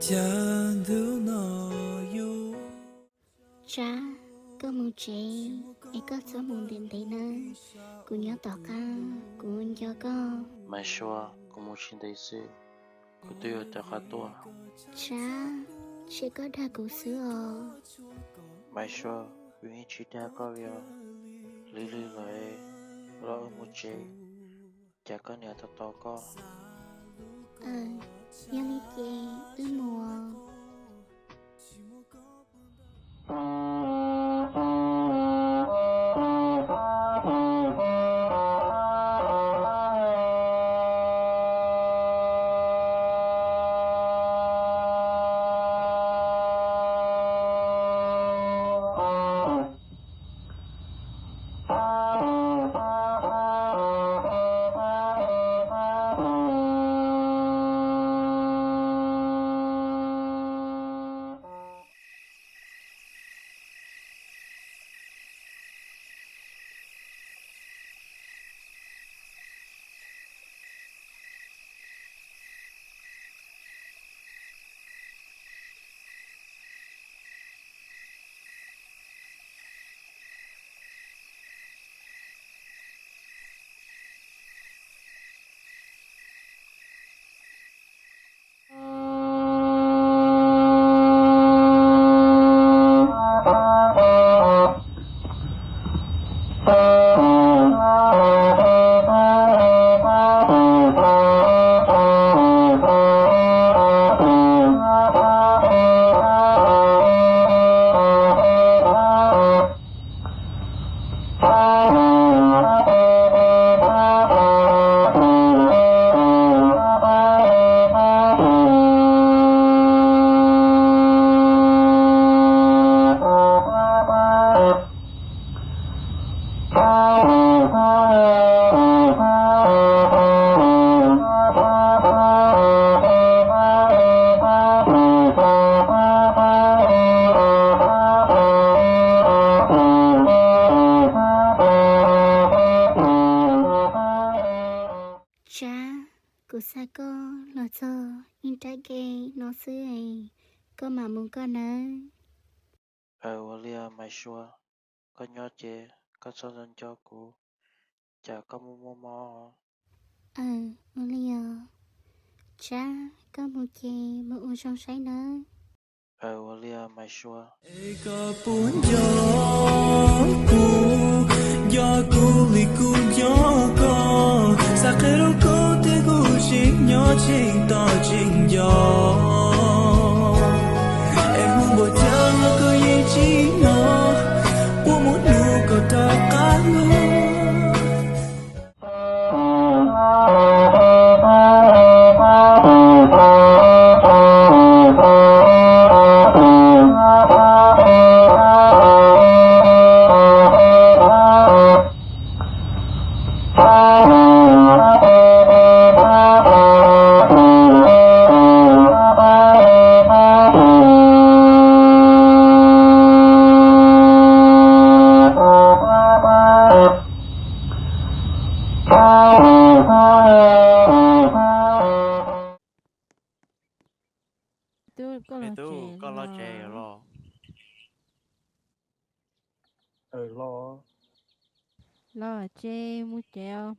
Tsab, koj mus tsev es koj txhob mus ntev ntev nawb. Kuv nyob tom qab, kuv nco koj. Maiv Suav, kuv mus tsis ntev xwb, kuv twb yuav rov qab tuaj. Tsab, ntshe koj dag kuv xwb os. Maiv Suav, kuv yeej tsis dag koj li os. Lig lig lawm, los wb mus tsev, cas koj niam tos tos koj. Yog li ces wb mus. Tsab, kuv xa koj los txog ib nrab ke no xwb es koj mam mus koj nawb. Aws, ua li Maiv Suav, koj nyob ces koj txhob nco nco kuv, cas koj muaj muaj mob. Aws, ua li os. Tsab, koj mus ces mus ua zoo saib nawb. Aws, ua li Maiv Suav. Es koj puas nco kuv, nco kuv li kuv nco koj, xav qhia rau koj tias kuv tseem nyob tseem tos tseem nco. Es hnub npau cas los koj yeej tsis hnov, puas muaj hnub koj rov qab los. Tub, koj los tsev los? Los, los tsev mus tsev os.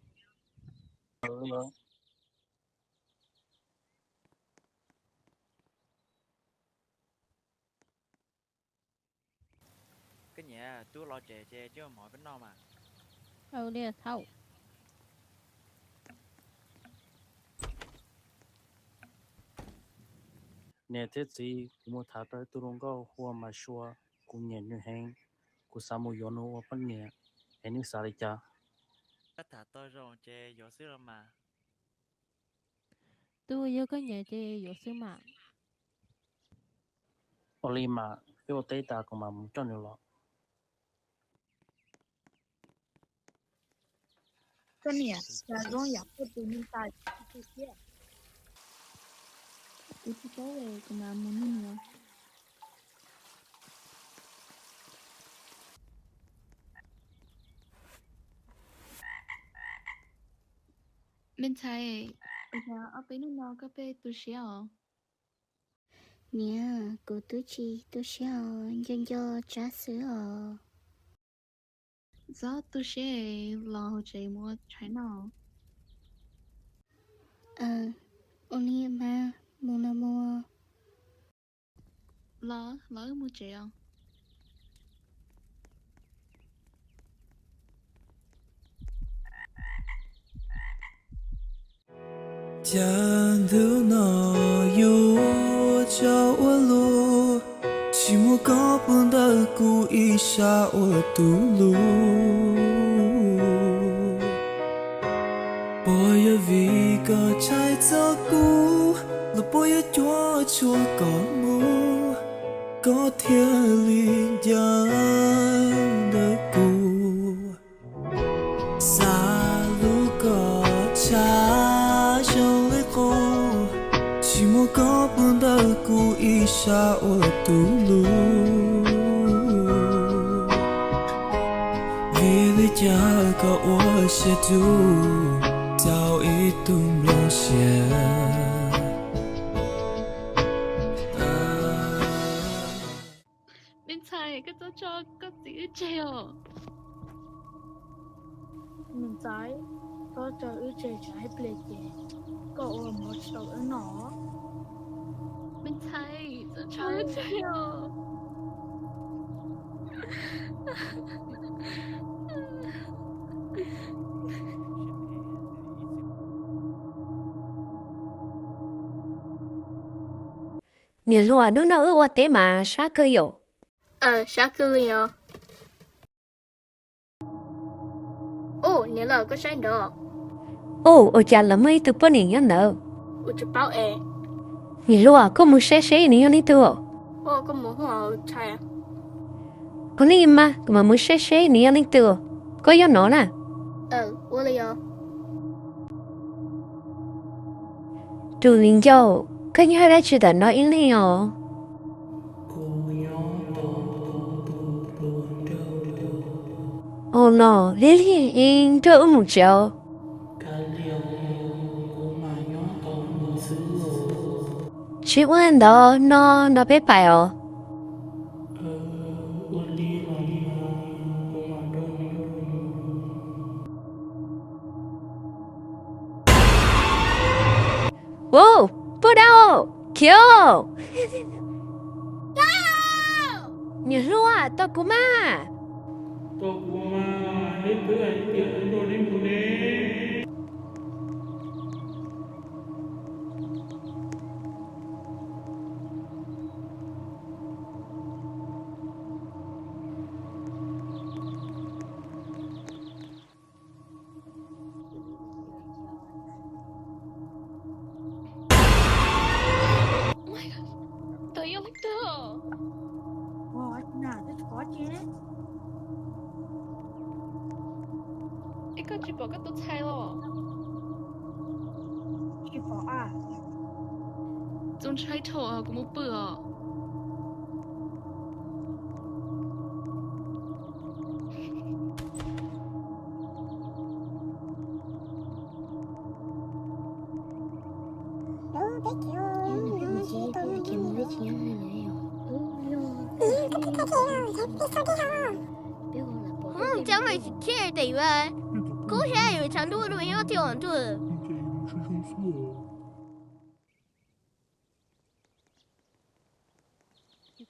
Koj niam, tub los tsev ces coj mov peb noj mas. Aws, li thaum. Niam thiab txiv, kuv mus tham tau ib tug hluas nkauj hu ua Maiv Suav, kuv nyiam nws heev. Kuv xav mus yuav nws ua poj niam, es nej xav li cas? Koj tham tau zoo ces yuav xwb los mas. Tus uas yog koj nyiam ces yuav xwb mas. Ua li mas, peb ua teb tas kuv mam mus coj nws los. Koj niam, xyov zoo yam koj tus neeg tas tu siab. Kuv tsis paub es kuv mam mus nug nws. Me ntxhais, ua cas ob peb hnub no koj pheej tu siab os? Niam, kuv twb tsis tu siab os, nco nco Tsab xwb os. Txhob tu siab, los hauv tsev mus ua tshais noj. Ua li mas, mus los mus. Los, los wb mus tsev os. Cas ntu no yuav tsaug ua luaj, tsis muaj koj puag ntawm kuv ib sab ua tus hlub. Puas yog vim koj ntshai txog kuv, los puas yog cuab tshuam koj mus, koj thiaj li nco ntawm kuv. Xav hlub koj tshav zoo li qub, tsis muaj koj puag ntawm kuv ib sab ua tus hlub. Vim li cas koj ua siab dub rau ib tug nplooj siab? Me ntxhais, koj txhob tso koj txiv wb tseg os. Me ntxhais, koj tso wb tseg tsam ib pliag ces koj ua mov tsis tau wb noj. Me ntxhais, txhob tso wb tseg os. Niam hluas, hnub no wb ua teb mas sab kawg yom. Sab kawg li os. Ub, niam lawm, koj saib nrov. Ub, ua cas los muaj ib tug poj niam nyob ntawd? Niam hluas, koj mus saib seb nws yog leej twg. Ua li mas kuv mam mus saib seb nws yog leej twg. Koj nyob no na. Tus viv ncaus, koj nyob dab tsi ntawm no ib leeg os? Ua no, lig lig, nrog wb mus tsev. Tsis ua ntawd, no nrog peb pais os. Wow, poj dab, khiav! Niam hluas, tos kuv mas! Tus yog leej twg? Es koj tsis pom koj tus ntxhais los? Tsis pom a. Txaus ntshai dhau, kuv mus pw os. Cov me tsis thiaj tias yuav kub thiab yuav tshav ntuj no nyob thiab ntuj.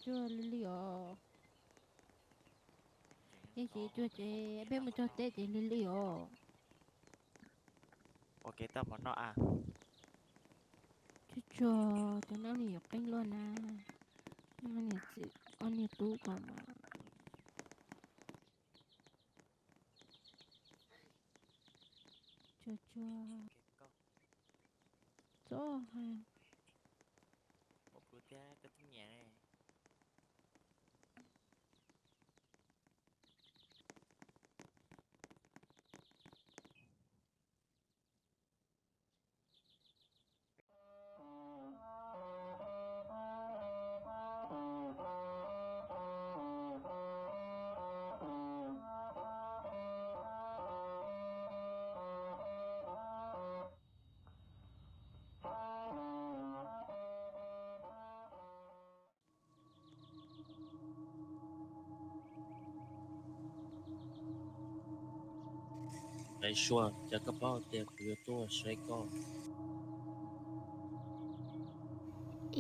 Cuag li li os. Yeej tsis cuag ces peb mus cog teb ces li li os. Ua kev tau mov noj a. Cuag cuag, cov no nws yuav qeeb luaj na. Niam txiv, ob niag tub ko mas. Cuag cuag. Txhob hais. Maiv Sua, cas koj paub tias kuv yuav tuaj saib koj?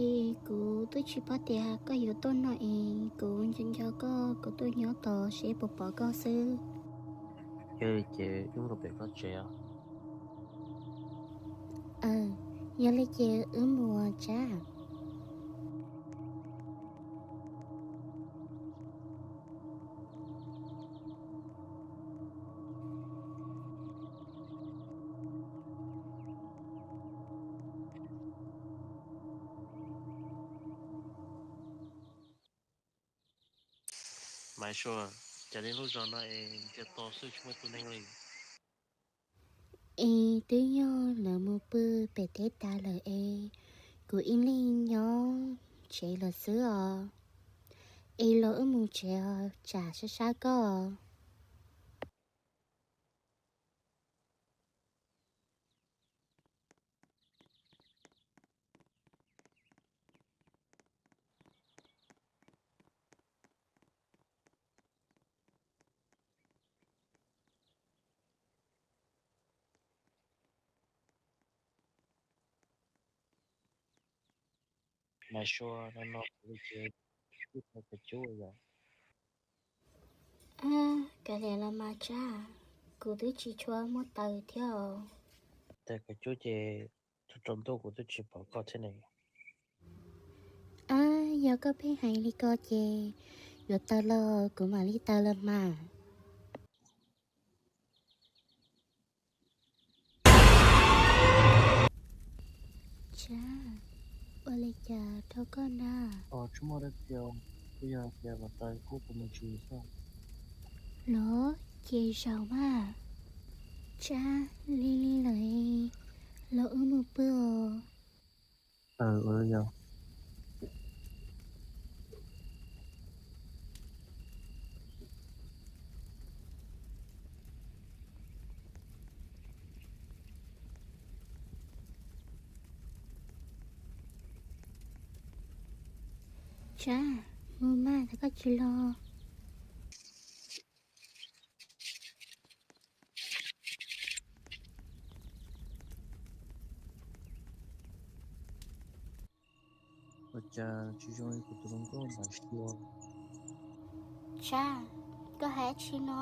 Es kuv twb tsis paub tias koj yuav tuaj no es kuv nco nco koj, kuv tuaj nyob tos seb puas pom koj xwb. Yog li ces wb mus pem koj tsev os. Aws, yog li ces wb mus Tsab. Maiv Sua, cas li lub zos no es ntsia to xwb tsis muaj tus neeg li? Es twb yog lawv mus pw pem teb tas lawm es kuv ib leeg nyob tsev lawm xwb os. Es los wb mus tsev os, tsam sab sab koj. Maiv Sua, no no kuv li ces kuv tau kav cub yom. Kav liam los mas Tsab, kuv twb tsis tshua muaj taws thiab os. Tau kav cub ces txog tsaus ntuj kuv twb tsis pom koj thiab ne. Ab, yog koj pheej hais li ko ces yuav taws los kuv mam li taws los mas. Tsab, ua li cas rau koj na? Tsis muaj dab tsi, twb yog hais tias kom taws kuv mus tsis xwb. Los ces zaum mas. Tsab, lig lig lawm, los wb mus pw os. Tsab, mus mas, thaum koj tsis los. Ua cas tsis zoo li kuv tus hluas nkauj Maiv Sua? Tsab, koj hais dab tsi no?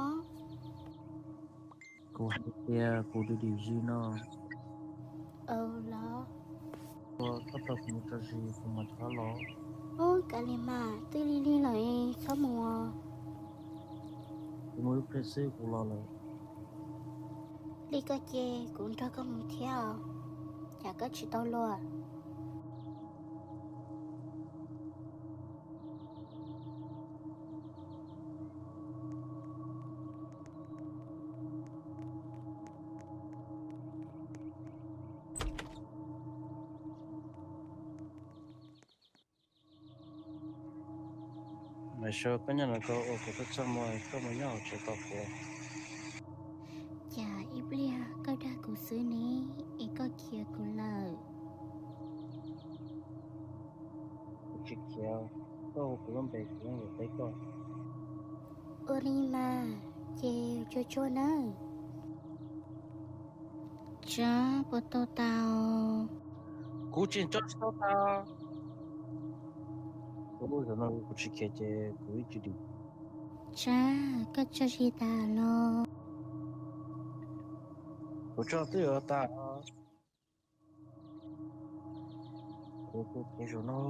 Kuv hais tias kuv dim dim zis no. Los, koj tos kuv mus tso zis kuv mam rov qab los. Ub, kav liam mas, twb lig lig lawm, txhob mus. Kuv mus ib pliag xwb kuv los lawm. Li ko ces kuv nrog koj mus thiab os, cas koj tsis tau luag. Maiv Sua, koj nyob no koj ua kuv txaj muag, koj mus nyob hauv tsev tos kuv. Cas ib pliag koj dag kuv xwb ne, es koj khiav kuv lawm? Kuv tsis khiav, koj hu kuv lub npe kuv yeej yuav teb koj. Ua li mas, ces tsuag tsuag nawb. Tsab, puas tau tas? Kuv tsis tso tsis tau tas. Kuv lub zos no kuv tsis khiav ces kuv ib tsis dim. Tsab, koj tso zis tas los? Kuv tso twb yuav tas. Kuv khiav zos no.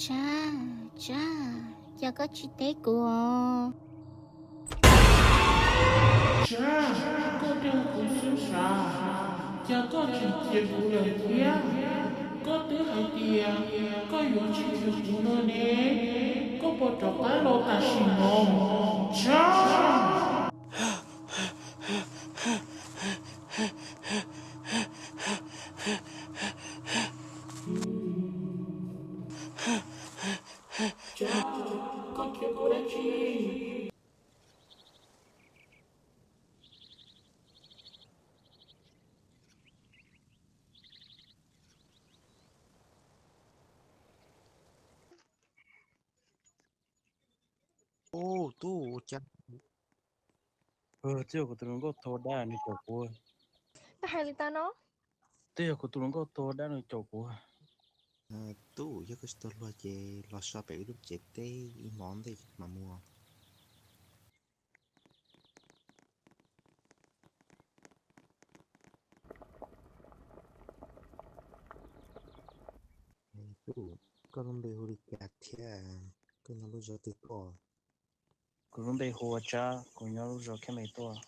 Tsab, Tsab, cas koj tsis teb kuv os? Tsab, koj dag kuv xwb sav, cas koj tseem khiav kuv lawm thiab? Koj twb hais tias koj yuav tsis khiav kuv no ne, koj puas rov qab los tam sim no? Tsab! Tsab, koj khiav kuv dab tsi? Ub, tub, ua cas? Twb yog kuv tus hluas nkauj tau dab nws caum kuv. Koj hais li cas no? Twb yog kuv tus hluas nkauj tau dab nws caum kuv. Tub, yog koj tsis tau luag ces los so pem wb lub tsev teb ib hmos ntej mam mus. Tub, koj lub npe hu li cas thiab koj nyob lub zos twg tuaj? Kuv lub npe hu ua Tsab, kuv nyob lub zos Khab Me tuaj.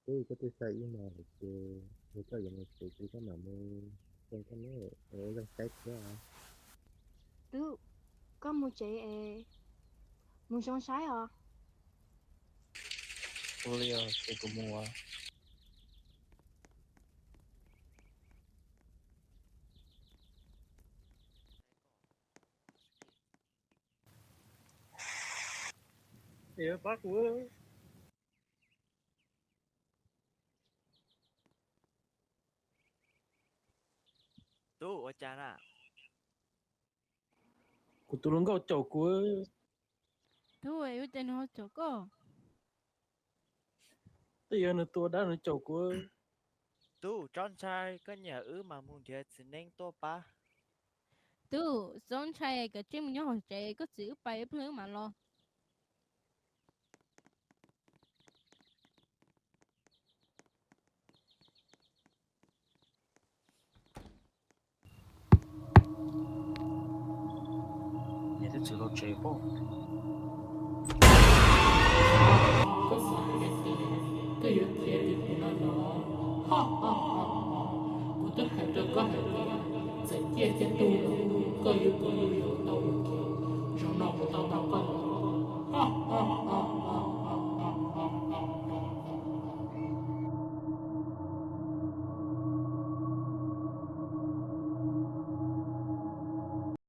Tub, koj twb xa ib hmos lawm ces yog koj yuav mus tsev ces koj mam mus zoo koj ne, es ua zoo saib thiab. Tub, koj mus tsev es mus zoo saib os. Ua li os, ces kuv mus. Pab kuv. Tub, ua cas na? Kuv tus hluas nkauj caum kuv. Tub, ua cas nws ho caum koj? Twb yog nws tua dab nws caum kuv. Tub, txhob ntshai, koj nyiam wb mas mus nrhiav txiv neeb tuaj pab. Tub, txhob ntshai, kav tsij mus nyob hauv tsev, koj txiv wb pais ib pliag wb mam los. Nws twb tsis los tsev pob. Koj xav hais tias koj yuav khiav dim kuv no los? Kuv twb hais rau koj hais tias txawm ciaj tib tug los koj yuav tus hlub